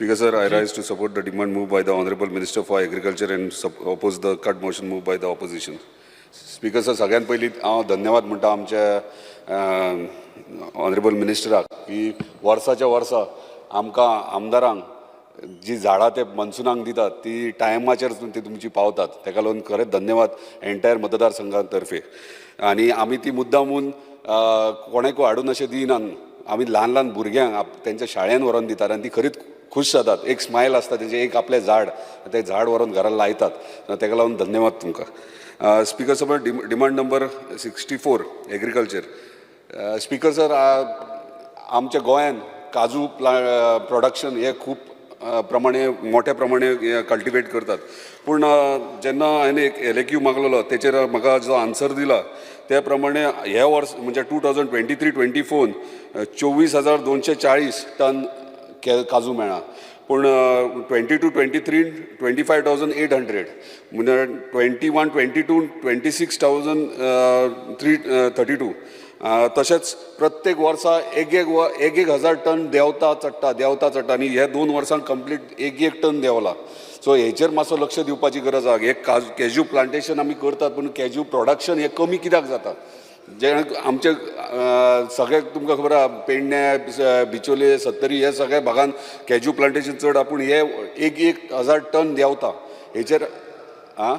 Speaker sir, I rise to support the demand moved by the Honorable Minister for Agriculture and oppose the cut motion moved by the opposition. Speaker sir, सगळ्यात पयलीं हांव धन्यवाद म्हणटा आमच्या honourable मिनिस्टराक की वर्साच्या वर्सा आमकां आमदारांक जी झाडां ते मनसुनाक दितात ती टायमाचेर ती तुमची पावतात. ताका लागून खरेंच धन्यवाद एंटायर मतदारसंघा तर्फे. आनी आमी ती मुद्दामून कोणाकूय हाडून अशें दिनात, आमी ल्हान ल्हान भुरग्यांक तेंच्या शाळेन व्हरोन दितात आनी ती खरीच खूश जातात. एक स्मायल आसता तेजें, एक आपलें झाड, तें झाड व्हरोन घरा लायतात. ताका लागून धन्यवाद तुमकां. Speaker sir, demand number 64, agriculture. Speaker sir, आमच्या गोंयान काजू प्रोडक्शन हे खूब प्रमाणे, मोठ्या प्रमाणे कल्टिवेट करतात. पूण जेन्ना हांवें एक LAQ मागलेलो, तेचेर म्हाका जो आन्सर दिला त्या प्रमाणे ह्या वर्स म्हणजे 2023-24 24,240 टन काजू मेळ्ळा, पूण 22-23 25,800, म्हणजे 21-22 26,332. तशेंच प्रत्येक वर्सा एक एक हजार टन देंवता चडटा, देंवता चडटा आनी हे 2 वर्सांक कंप्लीट एक एक टन देंवला. सो हेचेर मातसो लक्ष दिवपाची गरज आहा. हे कॅज्यू प्लांटेशन आमी करतात, पूण कॅज्यू प्रोडक्शन हें कमी कित्याक जाता? जे आमचे सगळे तुमकां खबर आहा, पेडणे, बिचोले, सत्तरी हे सगळ्या भागान कॅज्यू प्लांटेशन चड आहा, पूण हे एक एक हजार टन देंवता. हेचेर आं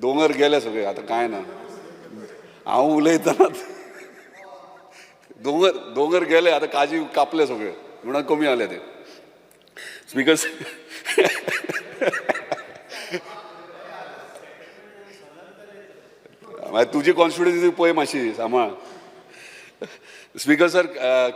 दोंगर गेले सगळे, आतां कांय ना. हांव उलयतना दोंगर दोंगर गेले, आतां काजी कापले सगळे म्हणून कमी जाले ते. स्पीकर, मागीर तुजी कॉन्स्टिट्युएन्सी पळय मातशी सांबाळ. स्पीकर सर,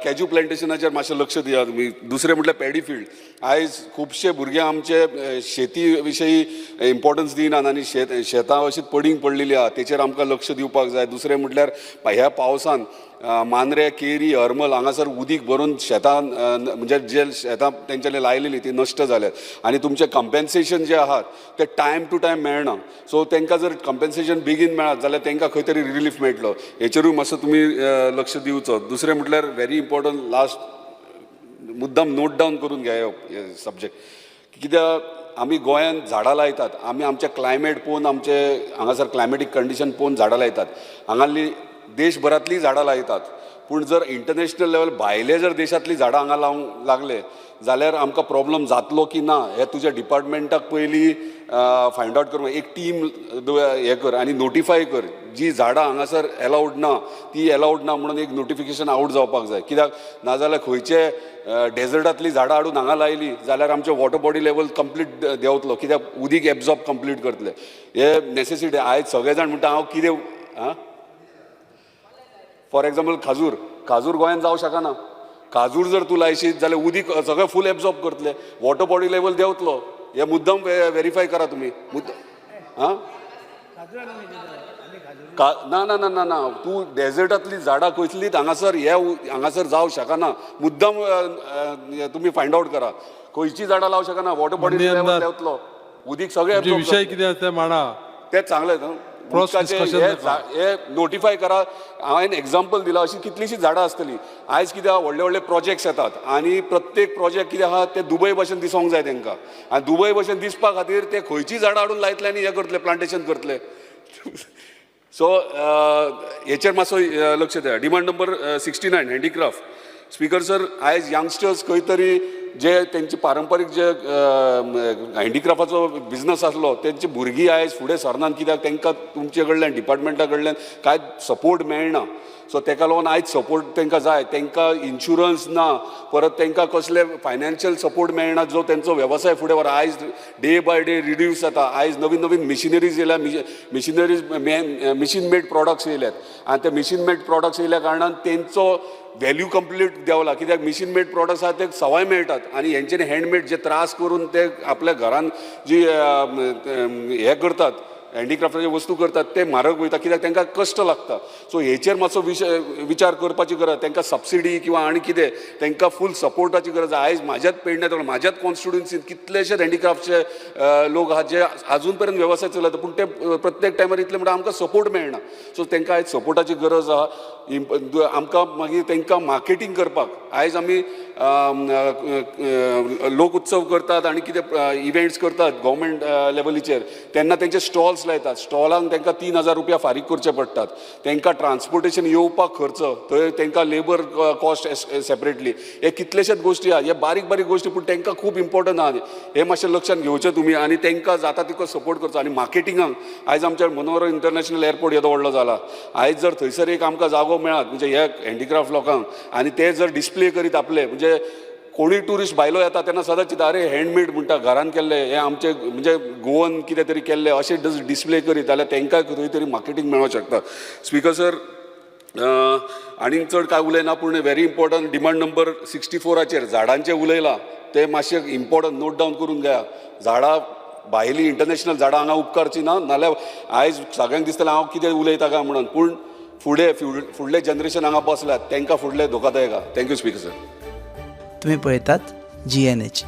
कॅज्यू प्लांटेशनाचेर मातशें लक्ष दिया तुमी. दुसरें म्हटल्यार पॅडी फिल्ड. आयज खुबशे भुरगे आमचे शेती विशयी इम्पॉर्टन्स दिनात आनी शेतां अशीं पडींग पडलेली आहा, तेचेर आमकां लक्ष दिवपाक जाय. दुसरें म्हटल्यार ह्या पावसान मांद्रे, केरी, हरमल हांगासर उदीक भरून शेतां, म्हणजे जे शेतां तेंच्यांनी लायलेली ती नश्ट जाल्यात आनी तुमचें कंपेन्सेशन जें आहात तें टायम टू टायम मेळना. सो तांकां जर कंपेन्सेशन बेगीन मेळत जाल्यार तांकां खंय तरी रिलीफ मेळटलो. हेचेरूय मातसो तुमी लक्ष दिवचो. दुसरें म्हटल्यार व्हेरी इम्पॉर्टंट, लास्ट, मुद्दाम नोट डावन करून घे हे सब्जेक्ट. कित्याक आमी गोंयांत झाडां लायतात, आमी आमचें क्लायमेट पळोवन, आमचे हांगासर क्लायमेटीक कंडिशन पळोवन झाडां लायतात, हांगासरली देशभरांतलीं झाडां लायतात. पूण जर इंटरनॅशनल लेवल भायले जर देशांतलीं झाडां हांगा लावंक लागले जाल्यार आमकां प्रॉब्लम जातलो की ना, हें तुज्या डिपार्टमेंटाक पयलीं फायंड आवट कर. एक टीम हें कर आनी नोटिफाय कर, जी झाडां हांगासर एलावड ना ती एलावड ना म्हणून एक नोटिफिकेशन आवट जावपाक जाय. कित्याक नाजाल्यार खंयचे डेजर्टांतलीं झाडां हाडून हांगा लायलीं जाल्यार आमचें वॉटर बॉडी लेवल कंप्लीट देंवतलो, कित्याक उदीक एब्जॉर्ब कंप्लीट करतले. हे नेसेसिटी. आयज सगळे जाण म्हणटा हांव कितें, आं, फॉर एग्जाम्पल खाजूर, खाजूर गोंयांत जावं शकना. खाजूर जर तूं लायशीत जाल्यार उदीक सगळें फूल एब्जॉर्ब करतले, वॉटर बॉडी लेवल देंवतलो. हे मुद्दम वेरीफाय करा तुमी मुद्दम. आं, ना ना ना ना ना, तूं डेजर्टांतलीं झाडां कसलीच हांगासर हे हांगासर जावं शकना. मुद्दम तुमी फायंड आवट करा, खंयची झाडां लावं शकना, वॉटर बॉडी लेवल देंवतलो, उदीक सगळें. विशय कितें आसा तें मांडा. तें सांगलें न्हू. हे नोटिफाय करा. हांवें एग्जाम्पल दिला, अशी कितलीशीं झाडां आसतलीं. आयज कितें आहा, व्हडले व्हडले प्रोजेक्ट्स येतात आनी प्रत्येक प्रोजेक्ट कितें आहा ते दुबय भशेन दिसोंक जाय तांकां, आनी दुबय भशेन दिसपा खातीर ते खंयचीं झाडां हाडून लायतले आनी हें करतले, प्लांटेशन करतले. सो हेचेर मातसो लक्ष दिया. Demand number 69, handicraft. Speaker sir, आयज यंगस्टर्स खंय तरी जे तेंचे पारंपारीक जे हँडीक्राफ्टाचो बिजनस आसलो तेंची भुरगीं आयज फुडें सरनात, कित्याक तांकां तुमचे कडल्यान, डिपार्टमेंटा कडल्यान कांय सपोर्ट मेळना. सो तेका लागून आयज सपोर्ट तांकां जाय. तांकां इन्शुरन्स ना, परत तांकां कसले फायनान्शियल सपोर्ट मेळना जो तेंचो वेवसाय फुडें व्हर. आयज डे बाय डे रिड्यूस जाता. आयज नवीन नवीन मिशिनरीज येयल्या, मिशिनरीज, मिशीन मेड प्रोडक्ट्स येयल्यात आनी ते मिशीन मेड प्रोडक्ट्स येयल्या कारणान तेंचो व्हॅल्यू कंप्लीट देंवला, कित्याक मिशीन मेड प्रोडक्ट्स आहा ते सवाय मेळटात आनी हेंच्यांनी हँडमेड जे त्रास करून ते आपल्या घरान जी हें करतात. हँडीक्राफ्टाचे वस्तू करतात ते म्हारग वयता कित्याक तांकां कश्ट लागता. सो हेचेर मातसो विशय विचार करपाची गरज. तांकां सबसिडी किंवा आनी कितें, तांकां फूल सपोर्टाची गरज आहा. आयज म्हाज्याच पेडण्यां, म्हाज्याच कॉन्स्टिट्युएन्सीत कितलेशेच हँडीक्राफ्टचे लोक आहात जे आजून पर्यंत वेवसाय चलयता, पूण ते प्रत्येक टायमार इतले म्हणटा आमकां सपोर्ट मेळना. सो तांकां आयज सपोर्टाची गरज आहा. आमकां मागीर तांकां मार्केटींग करपाक आयज आमी लोक उत्सव करतात आनी कितें इव्हेंट्स करतात गव्हर्मेंट लेवलीचेर, तेन्ना तेंचे स्टॉल्स लायतात. स्टॉलांक तांकां 3000 रुपया फारीक करचे पडटात. तांकां ट्रान्सपोर्टेशन येवपाक खर्च, थंय तांकां लेबर कॉस्ट सेपरेटली. हे कितलेशेच गोश्टी आहा. हे बारीक बारीक गोश्टी, पूण तांकां खूब इम्पोर्टंट आहा. हे मातशें लक्षांत घेवचें तुमी आनी तांकां जाता तितको सपोर्ट करचो. आनी मार्केटिंगाक आयज आमच्या मनोहर इंटरनॅशनल एअरपोर्ट येदो व्हडलो जाला. आयज जर थंयसर एक आमकां जागो मेळत, म्हणजे हे हँडीक्राफ्ट लोकांक, आनी ते जर डिस्प्ले करीत आपले, म्हणजे कोणूय ट्युरिस्ट भायलो येता तेन्ना सदांच चिंता, अरे, हँडमेड म्हणटा, घरान केल्ले हे आमचे, म्हणजे गोवन कितें तरी केल्ले, अशें डिस्प्ले करीत जाल्यार तांकां खंय तरी मार्केटींग मेळोंक शकता. स्पिकर सर, आनीक चड कांय उलयना, पूण व्हेरी इम्पॉर्टंट डिमांड नंबर 64आचेर झाडांचें उलयलां, तें मातशें इम्पॉर्टंट नोट डावन करून घेया. झाडां भायली इंटरनॅशनल झाडां हांगा उपकारची ना, नाल्यार आयज सगळ्यांक दिसतलें हांव कितें उलयता काय म्हणून, पूण फुडें फुडलें जनरेशन हांगा बसल्यात, तांकां फुडलें धोकादायक आहा. Thank you, speaker sir. तुम्ही पळयतात जीएनएच.